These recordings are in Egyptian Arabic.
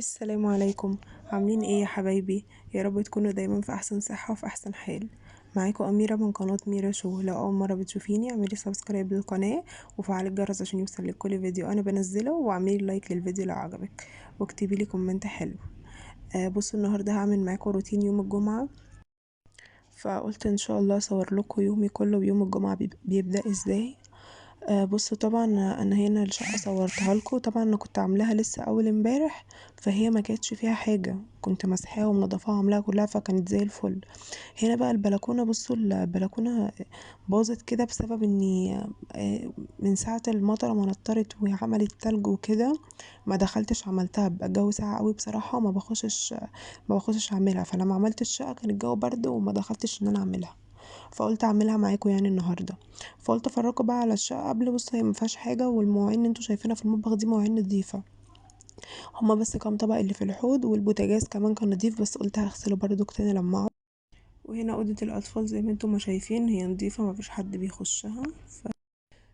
السلام عليكم. عاملين ايه يا حبايبي؟ يا رب تكونوا دايما في احسن صحة وفي احسن حال. معاكم اميرة من قناة ميرا شو. لو اول مرة بتشوفيني اعملي subscribe للقناة وفعلي الجرس عشان يوصلك كل فيديو انا بنزله، واعملي like للفيديو لو عجبك، واكتبي لي comment حلو. بصوا النهارده هعمل معاكم روتين يوم الجمعة، فقلت ان شاء الله اصور لكم يومي كله بيوم الجمعة بيبدأ ازاي. بصوا طبعا انا هنا الشقة صورتها لكم، طبعا انا كنت عاملاها لسه اول امبارح فهي ما كانتش فيها حاجة، كنت مسحاها ومنضفاها وعاملاها كلها فكانت زي الفل. هنا بقى البلكونة، بصوا البلكونة باظت كده بسبب اني من ساعة المطر ما نطرت وعملت تلج وكده ما دخلتش عملتها، بقى الجو ساقع قوي بصراحة وما بخشش اعملها، فلما عملت الشقة كان الجو برد وما دخلتش ان انا اعملها، فقلت اعملها معاكم النهارده. فقلت افرجكم بقى على الشقة قبل. بصوا هي ما فيهاش حاجة، والمواعين اللي انتوا شايفينها في المطبخ دي مواعين نضيفة، هما بس كام طبق اللي في الحوض، والبوتاجاز كمان كان نضيف بس قلت هغسله برضو تاني لما اقعد. وهنا اوضة الاطفال زي ما انتوا ما شايفين هي نضيفة ما فيش حد بيخشها،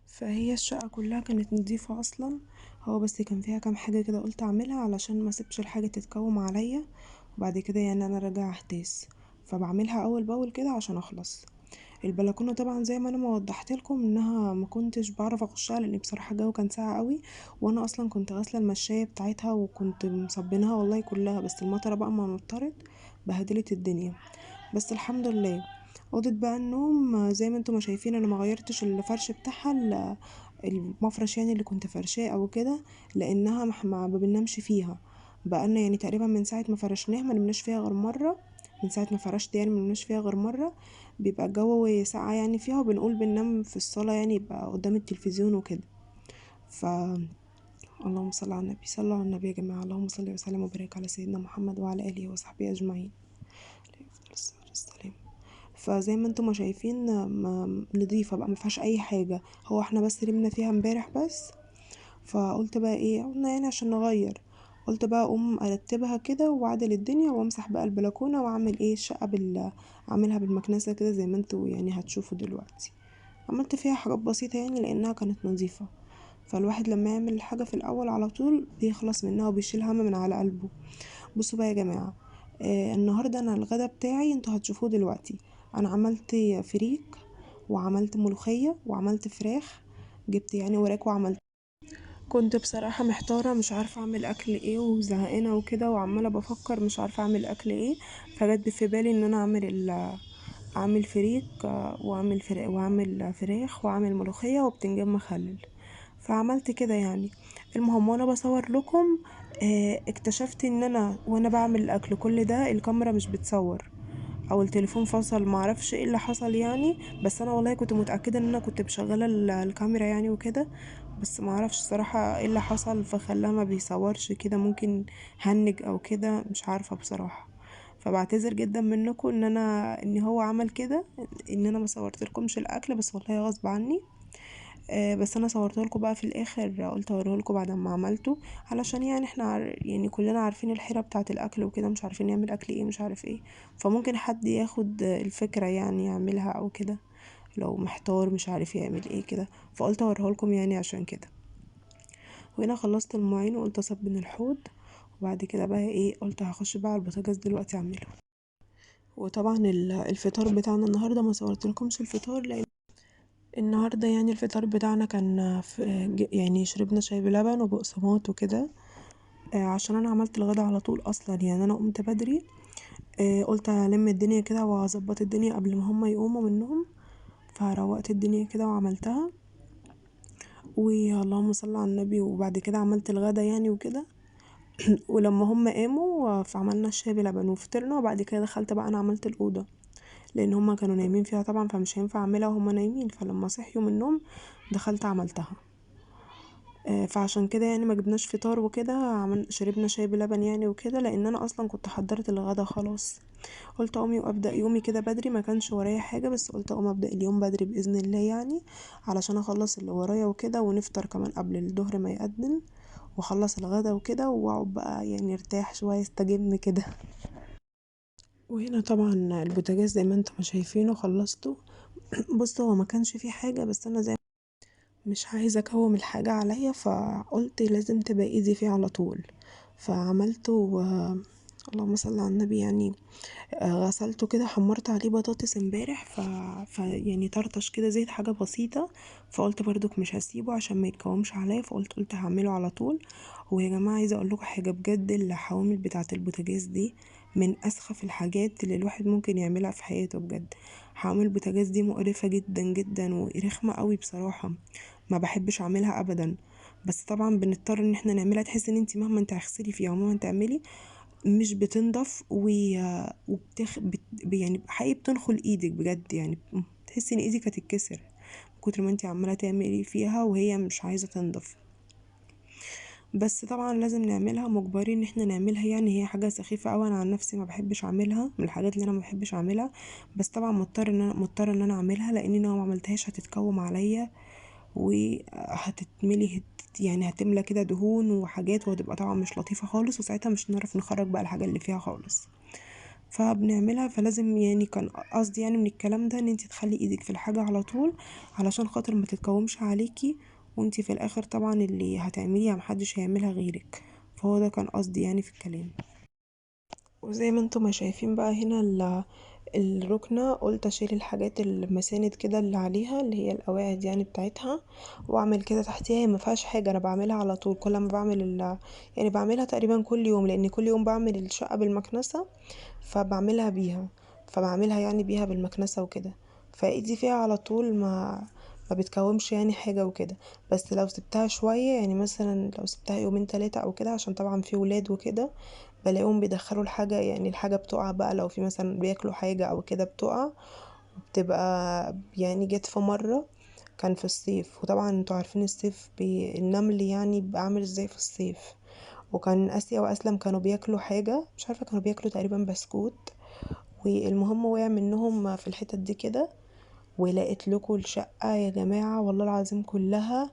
فهي الشقة كلها كانت نضيفة اصلا، هو بس كان فيها كام حاجة كده قلت اعملها علشان ما اسيبش الحاجة تتكوم عليا، وبعد كده انا راجعة احتاس، فبعملها اول باول كده عشان اخلص. البلكونة طبعا زي ما انا ما وضحت لكم انها ما كنتش بعرف اخشها لان بصراحة الجو كان ساقع قوي، وانا اصلا كنت غاسلة المشاية بتاعتها وكنت مصبناها والله كلها، بس المطره بقى ما نطرت بهدلت الدنيا، بس الحمد لله. اوضة بقى النوم زي ما انتم ما شايفين انا ما غيرتش الفرش بتاعها، المفرش اللي كنت فرشاه او كده، لانها ما بننامش فيها بقالنا تقريبا من ساعة ما فرشناها ما نمناش فيها غير مرة، من ساعة ما فرشت ما نمناش فيها غير مرة، بيبقى الجو ساقع فيها، وبنقول بننام في الصالة يبقى قدام التلفزيون وكده. اللهم صل على النبي، صلوا على النبي يا جماعة، اللهم صل وسلم وبارك على سيدنا محمد وعلى آله وصحبه أجمعين، عليه أفضل الصلاة والسلام. فزي ما انتم ما شايفين نضيفة بقى ما فيهاش أي حاجة، هو احنا بس نمنا فيها امبارح بس، فقلت بقى ايه، قلنا عشان نغير، قلت بقى اقوم ارتبها كده واعدل الدنيا وامسح بقى البلكونه واعمل ايه الشقه اعملها بالمكنسه كده زي ما انتوا هتشوفوا دلوقتي. عملت فيها حاجات بسيطه لانها كانت نظيفه، فالواحد لما يعمل الحاجه في الاول على طول بيخلص منها وبيشيل هم من على قلبه. بصوا بقى يا جماعه، النهارده انا الغدا بتاعي انتوا هتشوفوه دلوقتي. انا عملت فريك وعملت ملوخيه وعملت فراخ، جبت وراك وعملت. كنت بصراحة محتارة مش عارفة أعمل أكل إيه وزهقانة وكده، وعمالة بفكر مش عارفة أعمل أكل إيه، فجت في بالي إن أنا أعمل فريك، وأعمل فراخ وأعمل ملوخية وبتنجان مخلل، فعملت كده. المهم وأنا بصور لكم، اكتشفت إن أنا وأنا بعمل الأكل كل ده الكاميرا مش بتصور أو التليفون فصل، معرفش إيه اللي حصل بس أنا والله كنت متأكدة إن أنا كنت مشغلة الكاميرا بس معرفش الصراحة إيه اللي حصل فخلاها ما بيصورش كده، ممكن هنج أو كده مش عارفة بصراحة. فبعتذر جدا منكم إن هو عمل كده، إن أنا ما صورتلكمش الأكل، بس والله غصب عني. بس أنا صورته لكم بقى في الآخر، قلت أوريه لكم بعد ما عملته، علشان إحنا كلنا عارفين الحيرة بتاعة الأكل وكده، مش عارفين نعمل أكل إيه مش عارف إيه، فممكن حد ياخد الفكرة يعملها أو كده لو محتار مش عارف يعمل إيه كده، فقلت أوريه لكم عشان كده. وهنا خلصت المواعين وقلت أصبن الحوض، وبعد كده بقى قلت هخش بقى على البوتاجاز دلوقتي أعمله. وطبعا الفطار بتاعنا النهارده ما صورتلكمش الفطار، لأن النهارده الفطار بتاعنا كان شربنا شاي بلبن وبقسماط وكده، عشان انا عملت الغدا على طول اصلا، انا قمت بدري، قلت الم الدنيا كده واظبط الدنيا قبل ما هم يقوموا من النوم، فروقت الدنيا كده وعملتها، واللهم صل على النبي. وبعد كده عملت الغدا ولما هم قاموا فعملنا الشاي بلبن وفطرنا، وبعد كده دخلت بقى انا عملت الأوضة لأن هم كانوا نايمين فيها طبعا، فمش هينفع أعملها وهم نايمين، فلما صحيوا من النوم دخلت عملتها. فعشان كده ما جبناش فطار وكده، شربنا شاي بلبن لأن أنا أصلا كنت حضرت الغدا خلاص. قلت أقوم وأبدأ يومي كده بدري، ما كانش ورايا حاجة، بس قلت أقوم أبدأ اليوم بدري بإذن الله علشان أخلص اللي ورايا وكده، ونفطر كمان قبل الظهر ما يأذن، وأخلص الغدا وكده، وأقعد بقى ارتاح شوية استجم كده. وهنا طبعا البوتاجاز زي ما انتم شايفينه خلصته. بصوا هو ما كانش فيه حاجة، بس انا زي مش عايزة اكوم الحاجة عليا، فقلت لازم تبقى ايدي فيه على طول، فعملته اللهم صل على النبي، يعني غسلته كده، حمرت عليه بطاطس امبارح، ف يعني طرطش كده زيت حاجة بسيطة، فقلت برضك مش هسيبه عشان ما يتكومش عليا، فقلت هعمله على طول. ويا جماعة عايزة اقول لكم حاجة بجد، الحوامل بتاعة البوتاجاز دي من اسخف الحاجات اللي الواحد ممكن يعملها في حياته بجد. حوامل البوتاجاز دي مقرفة جدا جدا ورخمة قوي بصراحة، ما بحبش اعملها ابدا، بس طبعا بنضطر ان احنا نعملها. تحسي ان انت مهما انت هتغسلي فيها ومهما تعملي مش بتنضف، يعني حقيقي بتنخل ايدك بجد، يعني تحسي ان ايدك هتتكسر من كتر ما انت عماله تعملي فيها وهي مش عايزه تنضف. بس طبعا لازم نعملها، مجبرين ان احنا نعملها، يعني هي حاجه سخيفه قوي، انا عن نفسي ما بحبش اعملها، من الحاجات اللي انا ما بحبش اعملها، بس طبعا مضطره ان انا اعملها، لان انا لو ما عملتهاش هتتكوم عليا وهتتملي، يعني هتملى كده دهون وحاجات، وهتبقى طبعا مش لطيفه خالص، وساعتها مش هنعرف نخرج بقى الحاجه اللي فيها خالص. فبنعملها، فلازم يعني كان قصدي يعني من الكلام ده ان انت تخلي ايدك في الحاجه على طول علشان خاطر ما تتكومش عليكي، وانت في الاخر طبعا اللي هتعمليها محدش هيعملها غيرك، فهو ده كان قصدي يعني في الكلام. وزي ما انتم ما شايفين بقى هنا الركنة، قلت اشيل الحاجات المساند كده اللي عليها اللي هي القواعد يعني بتاعتها، واعمل كده تحتيها. هي ما فيهاش حاجة، انا بعملها على طول، كل ما بعمل يعني بعملها تقريبا كل يوم، لان كل يوم بعمل الشقة بالمكنسة، فبعملها بيها، فبعملها يعني بيها بالمكنسة وكده، فايدي فيها على طول ما بتكومش يعني حاجة وكده. بس لو سبتها شوية، يعني مثلا لو سبتها يومين تلاتة او كده، عشان طبعا في ولاد وكده بلاقيهم بيدخلوا الحاجة، يعني الحاجة بتقع بقى لو في مثلا بياكلوا حاجة او كده بتقع، بتبقى يعني جت في مرة كان في الصيف، وطبعا انتوا عارفين الصيف النمل يعني بيبقى عامل ازاي في الصيف، وكان آسيا وأسلم كانوا بياكلوا حاجة مش عارفة، كانوا بياكلوا تقريبا بسكوت، والمهم وقع منهم في الحتت دي كده، ولقيت لكم الشقة يا جماعة والله العظيم كلها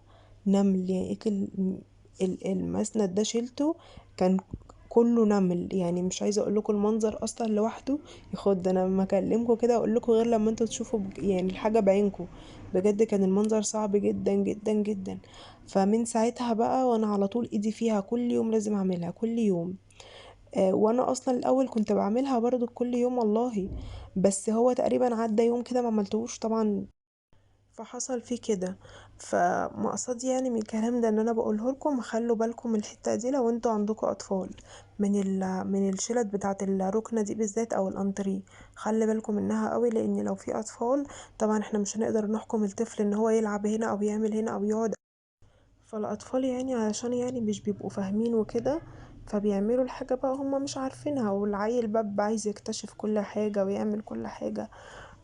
نمل، يعني لقيت المسند ده شيلته كان كله نمل، يعني مش عايزة اقول لكم المنظر اصلا لوحده يخض. انا لما اكلمكم كده اقول لكم غير لما انتوا تشوفوا الحاجة بعينكم، بجد كان المنظر صعب جدا جدا جدا. فمن ساعتها بقى وانا على طول ايدي فيها، كل يوم لازم اعملها كل يوم. وانا اصلا الاول كنت بعملها برضو كل يوم والله، بس هو تقريبا عدى يوم كده ما عملتهوش طبعا، فحصل فيه كده. فمقصدي يعني من الكلام ده ان انا بقوله لكم خلوا بالكم من الحته دي لو انتوا عندكم اطفال، من الشلت بتاعه الركنه دي بالذات او الانتريه، خلي بالكم منها قوي، لان لو في اطفال طبعا احنا مش هنقدر نحكم الطفل ان هو يلعب هنا او يعمل هنا او يقعد، فالاطفال علشان مش بيبقوا فاهمين وكده، فبيعملوا الحاجه بقى هم مش عارفينها، والعيل بقى بيبقى عايز يكتشف كل حاجه ويعمل كل حاجه،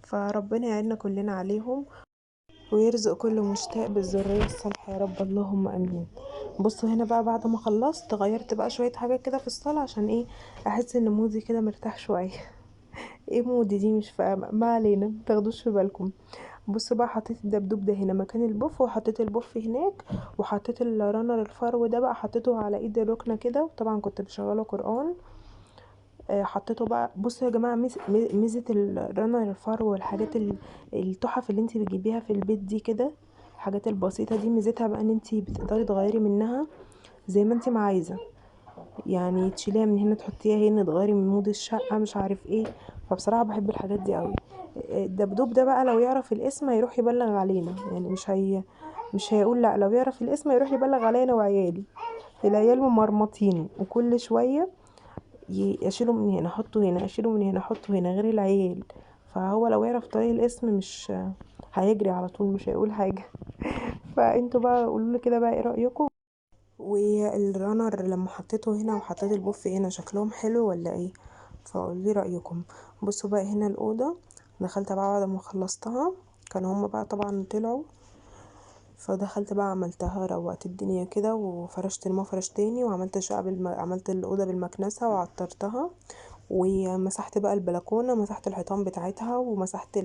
فربنا يعيننا كلنا عليهم ويرزق كل مشتاق بالذرية الصالحة يا رب، اللهم امين. بصوا هنا بقى بعد ما خلصت غيرت بقى شوية حاجات كده في الصالة عشان ايه، احس ان مودي كده مرتاح شوية. ايه مودي دي مش فاهمة، ما علينا متاخدوش في بالكم. بصوا بقى حطيت الدبدوب ده هنا مكان البوف، وحطيت البوف هناك، وحطيت ال runner الفرو ده بقى حطيته على ايد الركنة كده، وطبعا كنت بشغله قرآن. حطيته بقى. بصوا يا جماعة ميزة ال runner الفرو والحاجات التحف اللي انتي بتجيبيها في البيت دي كده، الحاجات البسيطة دي ميزتها بقى ان انتي بتقدري تغيري منها زي ما انتي ما عايزة، يعني تشيليها من هنا تحطيها هنا، تغيري من mood الشقة مش عارف ايه. فبصراحة بحب الحاجات دي قوي. الدبدوب ده بقى لو يعرف الاسم هيروح يبلغ علينا، يعني مش هيقول لا، لو يعرف الاسم هيروح يبلغ علينا وعيالي. العيال ممرمطين وكل شوية اشيله من هنا احطه هنا، اشيله من هنا احطه هنا، غير العيال. فهو لو يعرف طريق الاسم مش هيجري على طول، مش هيقول حاجة. فانتوا بقى قولوا لي كده بقى ايه رأيكم. والرانر لما حطيته هنا وحطيت البوف هنا شكلهم حلو ولا ايه؟ فقولوا لي رأيكم. بصوا بقى هنا الأوضة دخلت بقى بعد ما خلصتها، كانوا هما بقى طبعا طلعوا، فدخلت بقى عملتها، روقت الدنيا كده وفرشت المفرش تاني، وعملت الشقة عملت الأوضة بالمكنسة وعطرتها، ومسحت بقى البلكونة، مسحت الحيطان بتاعتها، ومسحت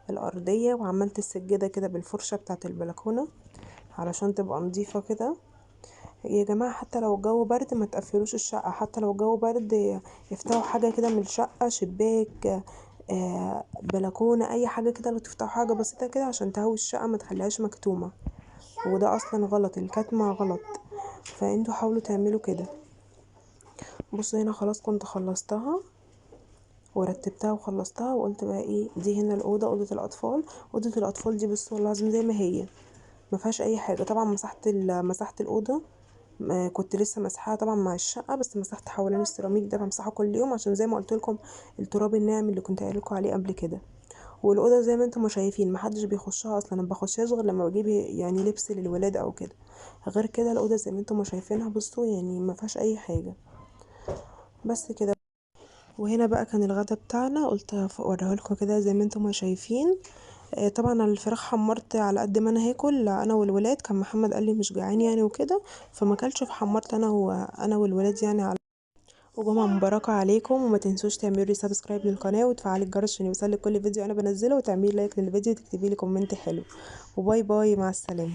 الأرضية، وعملت السجادة كده بالفرشة بتاعت البلكونة علشان تبقى نظيفة كده. يا جماعة حتى لو الجو برد ما تقفلوش الشقة، حتى لو الجو برد افتحوا حاجة كده من الشقة، شباك، بلكونة، أي حاجة كده، لو تفتحوا حاجة بسيطة كده عشان تهوي الشقة ما تخليهاش مكتومة، وده أصلا غلط، الكتمة غلط، فانتوا حاولوا تعملوا كده. بصوا هنا خلاص كنت خلصتها ورتبتها وخلصتها، وقلت بقى ايه، دي هنا الاوضة، اوضة الاطفال. اوضة الاطفال دي بصوا والله العظيم زي ما هي، ما فيهاش اي حاجة. طبعا مسحت الاوضة، كنت لسه مسحاها طبعا مع الشقة، بس مسحت حوالين السيراميك ده، بمسحه كل يوم عشان زي ما قلت لكم التراب الناعم اللي كنت قايله لكم عليه قبل كده. والاوضه زي ما انتم ما شايفين ما حدش بيخشها اصلا، انا ما بخشهاش غير لما بجيب لبس للولاد او كده، غير كده الاوضة زي ما انتم ما شايفينها بصوا ما فيهاش اي حاجة، بس كده. وهنا بقى كان الغدا بتاعنا، قلت اوريه لكم كده زي ما انتم ما شايفين. طبعا الفراخ حمرت على قد ما انا هاكل انا والولاد، كان محمد قال لي مش جعان وكده فما اكلش، فحمرت انا والولاد على. وجمعة مباركة عليكم، وما تنسوش تعملوا لي subscribe للقناة وتفعلي الجرس عشان يوصلك كل فيديو انا بنزله، وتعملي like للفيديو وتكتبي لي comment حلو. و bye bye، مع السلامة.